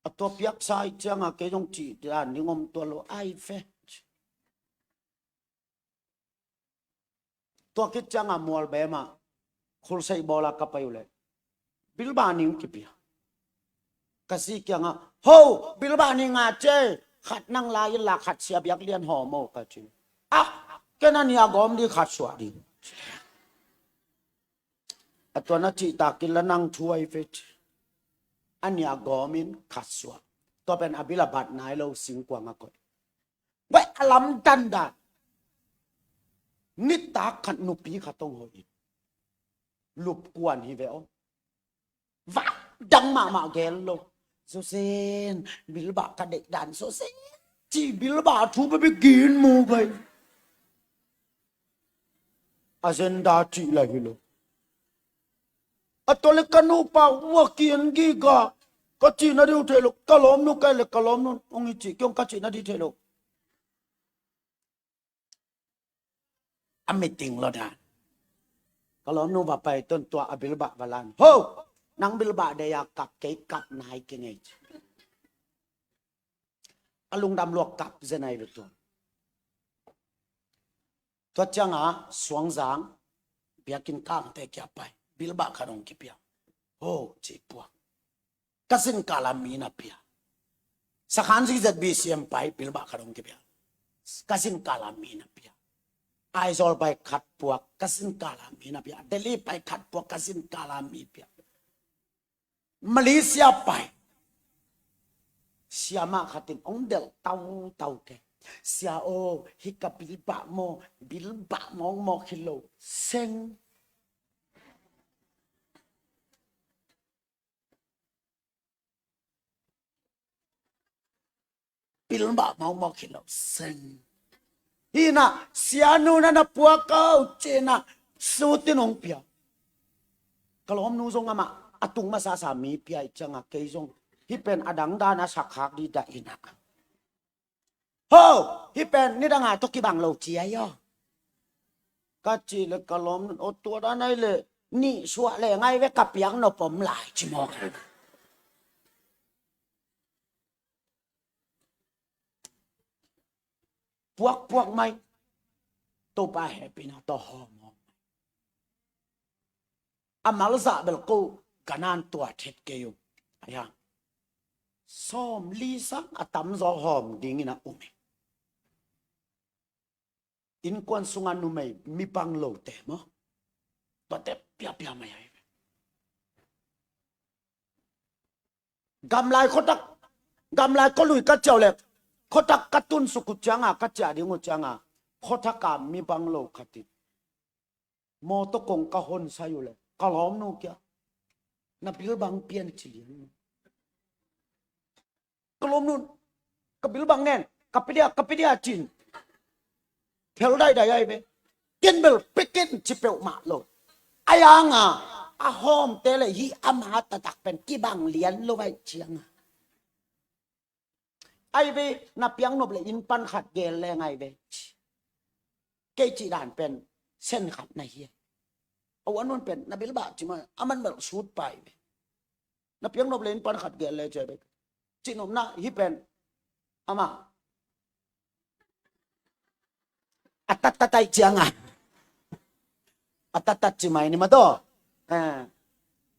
A tua piaksa ih cianga kei zong cih dan ding om tua lo ai fe. Tua khit cianga mual bema khulseih bawla ka pai uh leh bilbah ning kipia. Ka zi kianga, ho, bilbah ning a ce, khat nang lai in la, khat sia biak lian hawm aw ka ci. Ah, ken a nia gawm di khat suah di. A tua na cihtak in la nang thu ai ve ci. A nih a gawm in khat suak. Tua pen a bil a bat nai lo singkuang a koih. Guai a lamdan dan. Nitak khat nupi khat hong hoih in. Lupkuan hi ve aw. Vak dang mahmah gel lo. Susen, bilbah ka deih dan Susen. Ci bilbah thu bebek gin mu bai. Agenda cih la hi lo. A tua le ka nupa ua kian giga. Ka cihna dih uh thei lo. Ka lawmnu kai le ka lawmnu hong hi cih kiong ka cihna dih thei lo. A meeting lo dan. Ka lawmnu va pai ton tua a bilbah va lan. Ho! Nang bilbah deih a kap kei kap nai kei ngei ci. A lungdam luak kap zen ai ve tua. Tua cianga Suangzang biakinn kangte kia pai. Bilbah khat hong kipia. Ho, ci puak. Ka sin kala mi na pia. Sakhan zikzet B C M pai bilbah khat hong kipia. Ka sin kala mi na pia. Aizawl pai khat puak ka sin kala mi na pia. Delhi pai khat puak ka sin kala mi pia. Malaysia pai. Siamah khatin hong delh tautau ke. Sia aw, hi ka bilbah maw, bilbah mawkmawk hi lo. Seng. Pilbah mawkmawk hi lo seng. Hi na, sianu na na puak ko, ci na, sutin hong pia. Ka lawmnu zong amah, a tung masasa mi pia i cianga kei zong. Hi pen a dangdan a sakhak di dah i na. Ho, hi pen nidanga tawh kibang lo ci ai aw. Ka ci le ka lawmnu, aw tua dan ai le, nih suah le ngai ve ka piak nop om lai ci mawk. Puakpuak mai. Topa hehpihna tawh hawm hawm mai. A malzah bel ko ka nan tua thet kei uh. Aya. Sawm li sang a tamzaw hawm dingin a um hi. Innkuan sunga numei mi bang lote maw? Tuate piapia mai ahi ve. Gamlai khuatak, gamlai khualui ka ciau le khuatak ka tun suk uh cianga ka ciah ding uh cianga khuataka mi bang lo khatin mawtaw kong ka hon sai uh le ka lawmnu kia na bil bang pian ci lian. Ka lawmnu ka bil bang nen ka pidia ka pidia cin. Phel daidai ai ve. Ken bel pekin ci peuhmah lo. Ai anga a hawmte le hi ama taktak pen kibang lian lo vai cianga. Ai ve na piang nop le inn pan khat gel leng ai ve. Kei cih dan pen sen khat na hi. A wan wan pen na bilbah ci ma a man bel sut pai ve. Na piang nop le inn pan khat gel le ci ai ve. Cih nopna hi pen ama a tattat ai cianga a tattat ci mai ni ma daw.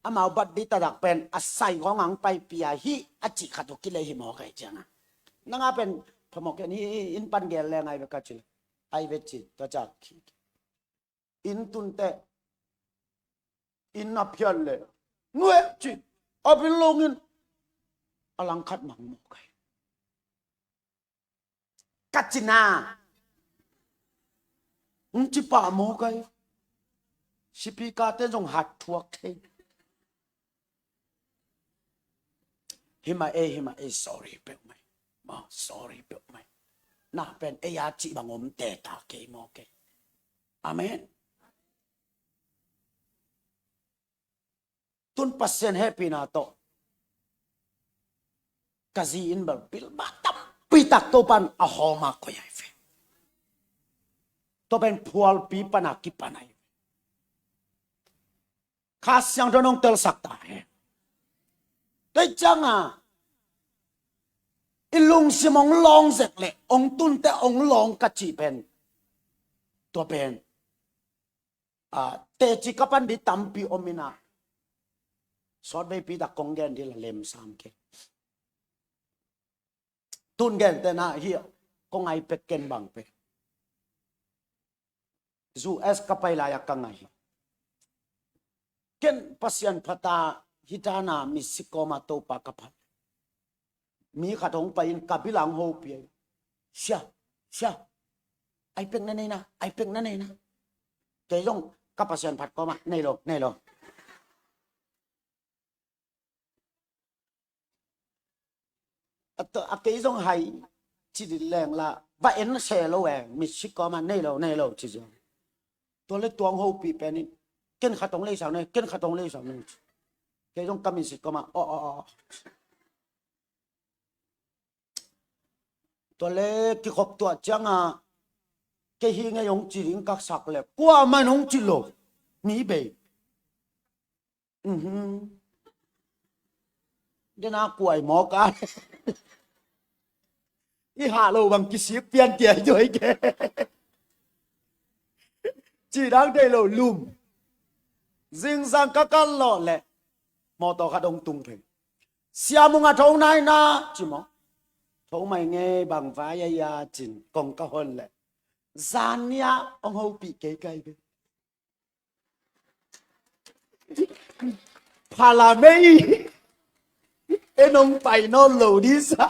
Amau bat di tadak pen a sai kong ang pai pia hi a cih khat uh kilei hi mawk ai cianga. Nanga pen phamawk ken hi in pan gel le ngai ve ka ci le ai ve ci tua cak khi. In tunte in na phial le nueh ci a bil longin a langkhat mang mawk ai. Ka cina hong ci pah mawk ai. Sipikate zong hat thuak thei. Himah ei himah ei sorry peuhmai. Maw sorry peuhmai. Na pen ei a cih bang om teta kei mawk ei. Amen. Tun Pasian hehpihna tawh ka zi in bel bilbah tampitak Topan a hawma koih ai ve. Topan phualpi pana kipan ai ve. Kha Siangtho nong telsak ta he. Tei cianga i lungsim ong lawng zek le ong tunte ong lawng ka cih pen tua pen teci ka pan di tampi om ina. Sawtveipi tak kong gen di la lem sam ke. Tun gen tena hi kong ai pek ken bang pe. U S ka pai lai a ka ngai hi. K Ken Pasian phat a, hih dan a misik kawm a Topa ka phat. Mi khat hong pai in ka bill ah hong hopih a, "Sia, sia, iPad na nei na, iPad na nei na." Kei zong ka Pasian phat kawm a, "Nei lo, nei lo." A to, a kei zong hai ci dih leng la, va en se lo e, misik kawm a, "Nei lo, nei lo," ci ziau. Tua leh tua hong hopih pen in, "Ken khat hong leisau ne, ken khat hong leisau ne," ci. Kei zong ka misik kawm a, "Aw, aw, aw." Tua leh kikhop tuah ciang a, "Kei hi ngei," hong ci ding ka sak leh, "Kuamah in hong ci lo, mi bei." Mhm. Dena kuai mawk a. I hah lo bang kisik pian tiai tuai ke. Ci dang dei lo lum. Zingsang ka kal lawh leh mawtaw khat hong tung phei. "Sia Mung a tho nai na," ci maw. "Tho mai ngei, bang vai a hia?" ci-in kong ka hon leh, "Zan ni-a hong hopih kei kai ve." Phalamei, en hong pai nawn lo ding sa.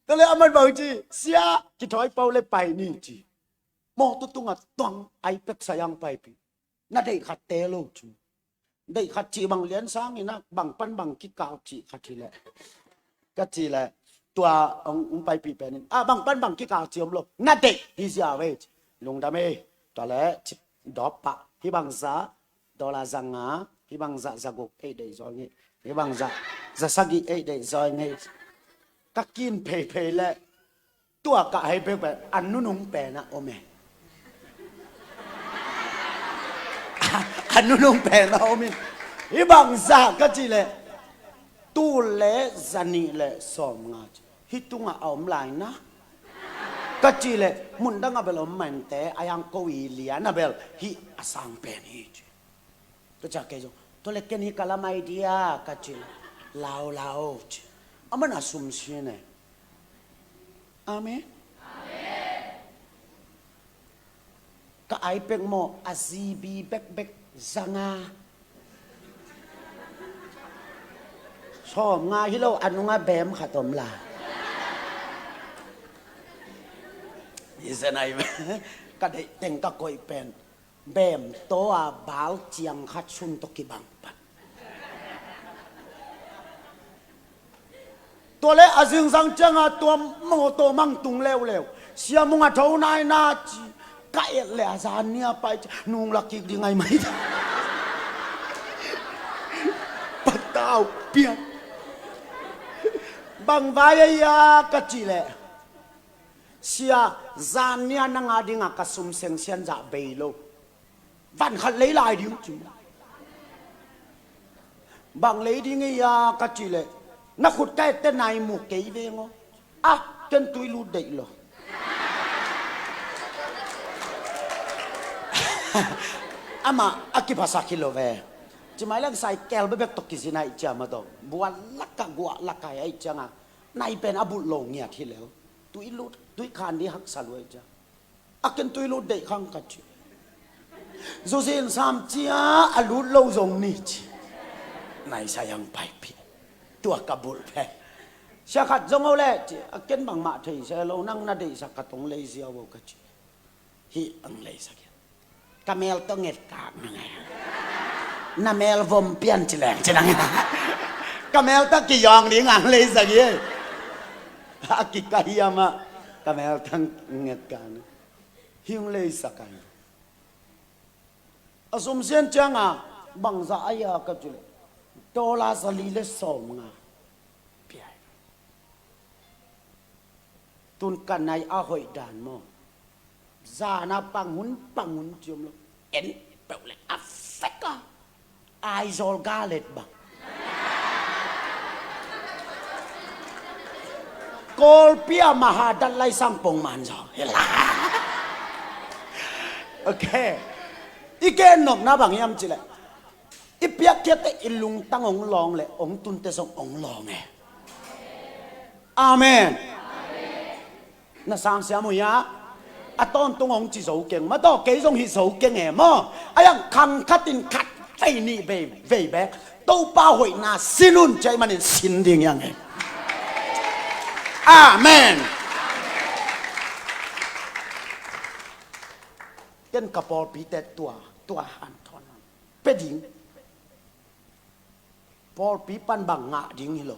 Tua leh aman bang ci, "Sia, kithawi pah leh pai ni," ci. Mawtaw tungah tuang, iPad sai-in paipih. "Na deih khat te lo," ci. "Deih khat cih bang lian sang in a, bang pan bang kikal cih khat hi leh," ka cih leh, tua hong, hong paipih pen in, "Ah, bang pan bang kikal cih om lo, na deih hi ziau ve," ci. "Lungdam ei." Tua leh ci, dawp pah, "Hih bang zah, dollar za nga, hih bang zah za guk ei deih zaw ngei, hih bang zah za sagih ei deih zaw ngei." Ka kin pheiphei leh, tua ka hai peuh pen a nunung pen a om e. A nunung pen a om in, "Hih bang zah," ka cih leh, "Tul leh za nih leh sawmnga," ci. "Hih tungah a om lai na," ka cih leh, "Mun dang a bel om mah inteh, a hiang ko i lian a bel hih a sang pen hi," ci. Tua ciang kei zong, "Tua leh ken hih ka la mai dia," ka cih leh, "Lau, lau," ci. Aman a sum sin e. Amen. Ka iPad maw, a GB bekbek za nga. Sawmnga hi lo, a nungah bem khat om lai. Hi zen ai, ka deih teng ka koih pen bem taw a bal ciang khat sun tawh kibang pan. Tua leh a zingsang ciang a tua mawtaw mang tung leuleu. "Sia Mung a tho nai na," ci. Ka et leh a zan ni-a pai ci, "Nung la kik ding ai mai." Patau pian. "Bang vai a hia?" ka cih leh, "Sia, zan ni-a nang a dingah ka sum seng sian zah bei lo. Van khat lei lai ding," ci. "Bang lei ding ei a?" ka cih leh, "Na khut ka et teh nai mu kei veng aw." "Ah, ken tui lut deih lo." Amah a kiphasak hi lo ve. Ci mai leng sai kel bekbek tawh kizin ahih ciang maw, bual lakah guah lakah ahih ciangah nai pen a bulh lo ngiat hi lel. Tui lut, tui khan ding haksa lua ahih ciang, "A ken tui lut deih khang," ka ci. "Zuzin sam cia a lut lo zong ni," ci. Nai sai-in paipih. Tua ka bulh pen, "Sia, khat zong o leh," ci. "A ken bangmah thei se lo, nang na deihsak khat hong lei ziau o," ka ci. "Hih ang leisak hi." Ka mel tawh nget kak nang e. "Na mel vom pian ci leng," ci nang e. Ka mel tawh kiyawng ding ang leisak hi. A kikaiam ah ka mel tawh nget kak nang. "Hih ang leisak hi." A sum sian ciang a, "Bangzah a hia?" ka cih leh, "Dollar za li leh sawmnga." Pia hi. Tun ka nai a hoih dan maw, zan a pang hun, pang hun ci om lo. En peuh leh a fek a, Aizawl galet bang. Kawlpi a maha dat lai sang pong man zaw. Hi la. Ok. I gen nopna bang hiam cih leh, i piakkhiat teh i lungtang hong lawng leh hong tun teh zong hong lawng e. Amen. Na sang siam uh hia? A tawntung hong ci zo keng, ma taw kei zong hi zo keng e maw. A yang khang khat in khat vei nih vei vei bek Topa hoihna sin un, ci ahih manin sin ding hi ang e. Amen. Ken ka pawlpite tua tua hanthawn pia ding. Pawlpi pan bang ngah ding hi lo,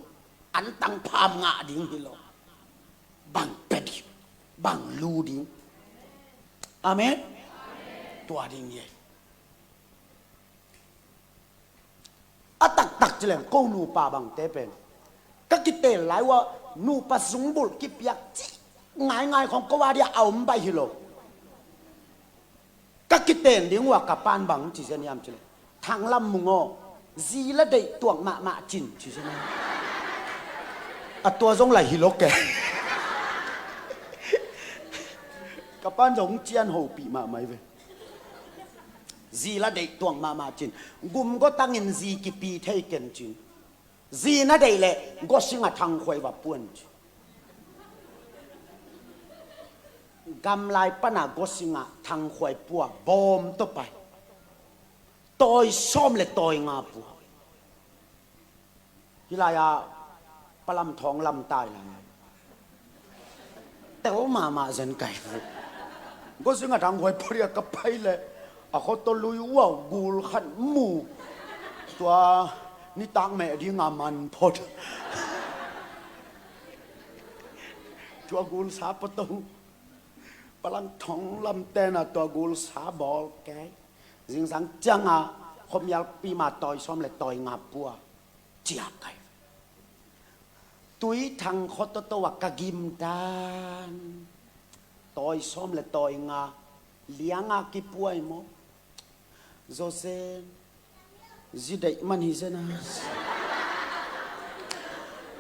antang pham ngah ding hi lo, bang pia ding, bang lu ding. Amen. Tua ding hi. A taktak ci leng ko nupa bangte pen ka kitel lai uh a nupa zungbulh kipiak ci ngaingai khong ko a dia a om baih hi lo. Ka kiten ding uh a ka pan bang ci zen hiam ci le, Thang Lam Mung aw, zi la deih tuak mahmah cin ci zen hiam. A tua zong la hi lo ke. Ka pan zong cian hopih mahmah hi ve. Zi la deih tuak mahmah cin, gum gotangin zi kipi thei ken cin. Zi na deih leh gosing a thangkhuai va puan ci. Gamlai pana gosing a thangkhuai pua bawm tawh pai. Tawi sawm le tawi nga pua. Hih lai-ah palam thawng lam tai lai. Tel mahmah zen kai. Gosing a thangkhuai pua dia ka pai leh a khuato lui uh a gul khat mu. Tua nitak meh ding a man phot. Tua gul sa pua to. Palang thong lam tena tua gul sa bawl kei. Zingsang cianga khuamialpi ma tawi sawm le tawi nga pua. Ciak kai. Tui thang khuato to a ka gim dan. Tawi sawm le tawi nga lianga kipuai maw. Zozen. Zi deih man hi zen a.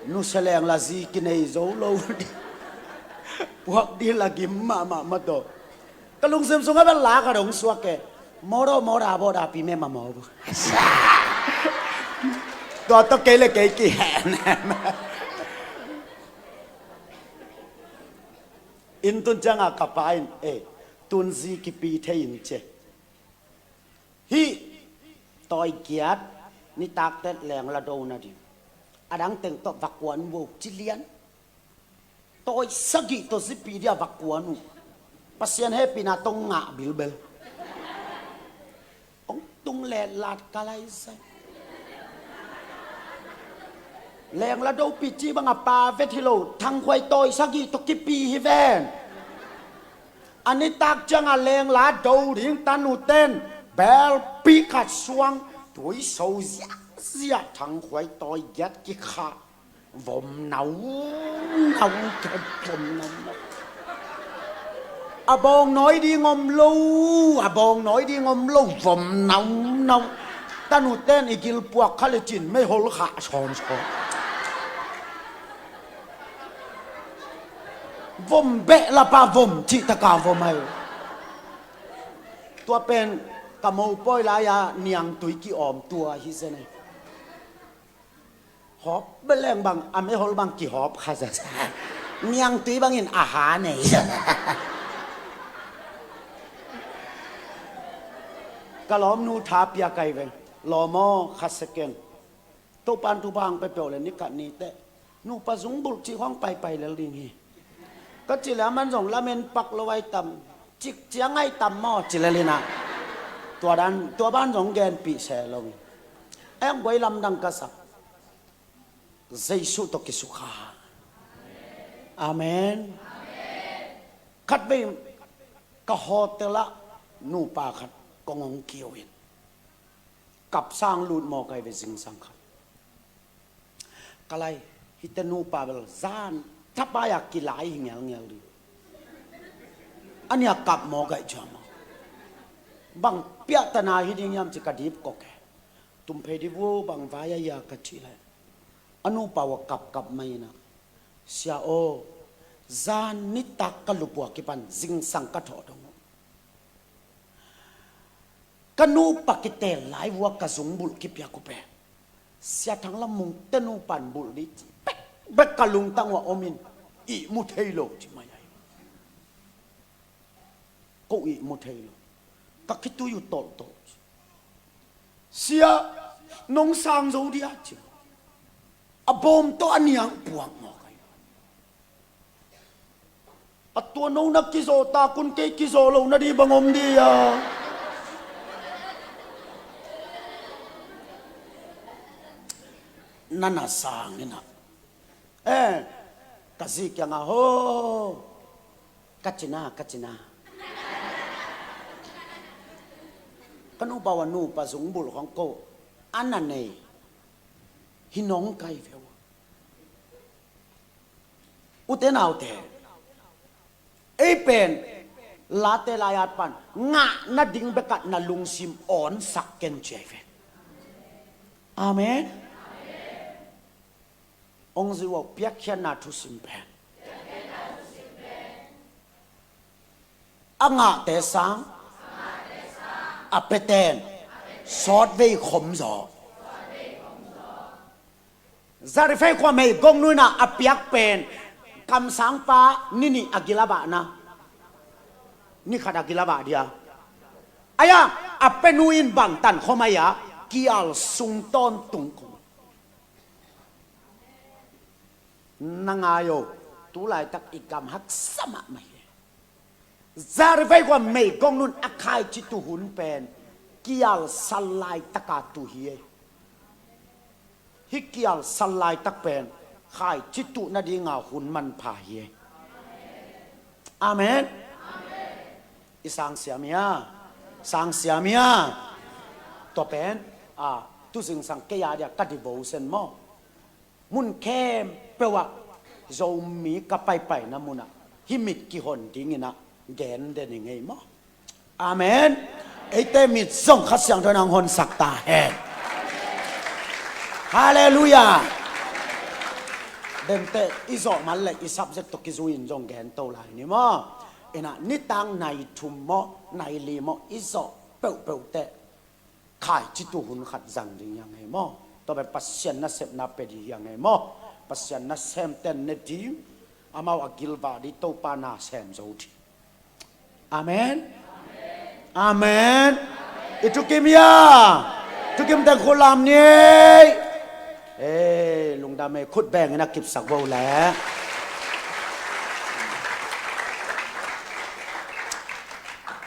Nusia leng la zi kinei zo lo. Puak di la gim mahmah mataw. Ka lungsim sungah bel la ka dong suak e. Mawdaw mawda bawda pi mema maw bu. Tua tawh kei le kei kihen. Inn tun cianga ka pa in e, tun zi kipi thei in ci. Hih tawi giat nitak teh leng la do nading. A dang teng tawh va kuan uh ci lian. Tawi sagih tawh zipi dia va kuan uh. Pasian hehpihna tawh ngah bilbel. Hong tung letlat ka lai zai. Leng la do pi ci bang a pa vet hi lo, thangkhuai tawi sagih tawh kipi hi ven. A nitak cianga leng la do ding tanu ten belpi khat suang tui so ziahziah thangkhuai tawi giat kikhah. Vom nau nau, vom nau nau. A bawng nawi ding om lo, a bawng nawi ding om lo, vom nau nau. Tanu ten i gil puak kha le cin meihol khah sawmsawm. Vom beh lapa vom cih taka vom ai. Tua pen ka mopawi lai-a niangtui ki-awm tua hi zen ai. Hawp beleng bang a meihol bang kihawp kha zaza. Niangtui bangin a ha nei zaza. Ka lawmnu tha pia kai veng. Lawm aw, kha second. Topan thupha ang pepeuh le ni khat ni teh nupa zungbulh cih khawng paipai lel ding hi. Ka cih le aman zong lamen pak lo ai tam, cik ciang ai tam maw ci lel inah. Tua dan tua ban zong genpih se lo hi. Eng guai lamdang ka sak. Jesuh tawh kisukha. Amen. Khatvei ka hotel ah nupa khat kong hong kiu in. Kapsang lut maw kai ve zingsang khat. Ka lai, hihte nupa bel zan thapai-a kilai hi ngelngel ding. A nia kap maw gaih cia maw. Bang piahtana hi ding hiam ci ka dip kok e. Tumphei di vo bang vai a ia ka cih leh. A nupa uh a kapkap mai inah. Sia aw, zan nitak ka lup uh a kipan zingsang ka thawh dong uh. Ka nupa kitel lai uh a ka zung bulh kipiak uh pen Sia Thang Lam Mung te nupan bulh dih ci bekbek ka lungtang uh a om in ihmu thei lo ci mai ahi. Ko ihmu thei lo. Ka khitui uh tawltawl. Sia, nong sang zo dia ci. A bawm tawh a niang puak mawk ai. A tua no na kizaw takun kei kizaw lo na di bang om dia. Na na sang ina. Eh, ka zi kiangah ho. Ka cina, ka cina. Ka nupa uh a nupa zungbulh khong ko. A na nei. Hi nong kai ve uh. Ute naute. Ei pen. Late lai-at pan. Ngah nading bekat na lungsim awnsak ken ci ai ve. Amen. Ong zi uh piakkhiatna thusim pen. A ngahte sang. A peten. Sawtvei khom zaw. Zarifei khua meigong nu ina a piak pen. Kamsangpa ni nih a gil a vahna. Ni khat a gil a vah dia. Aya, a pe nu in bangtan khom aya. Kial sung tawntung khom. Na ngai o, tu laitak i gam haksa mahmah hi. Zarivei khua meigong nun a khaici tu hun pen kial sal laitaka tu hi. Hi kial sal laitak pen khaici tu nadinga hun manpha hi. Amen. I sang siam hia? Sang siam hia? Tua pen a, tu zingsang kei a dia ka devotion maw? Mun khempeuh ah Zomi ka paipaina munah hih mit kihon dinginah gen den i ngei maw? Amen. Eite mit zong Kha Siangtho in hong honsak ta hen. Halleluiah. Dente i zawh man le i subject tawh kizui in zong gen to lai ni maw? Inah nitak nai thum maw, nai li maw, i zawh peuhpeuh teh khaici tu hun khat zang ding hi a ngei maw? Tua pen Pasian nasepna pe ding hi a ngei maw? Pasian nasemten ne ding, amau a gilvah ding Topa na sem zo ding. Amen. Amen. I thukim hia? Thukim teng khut lam ni. Ei, lungdam ei, khut bengin a kipsak vo le.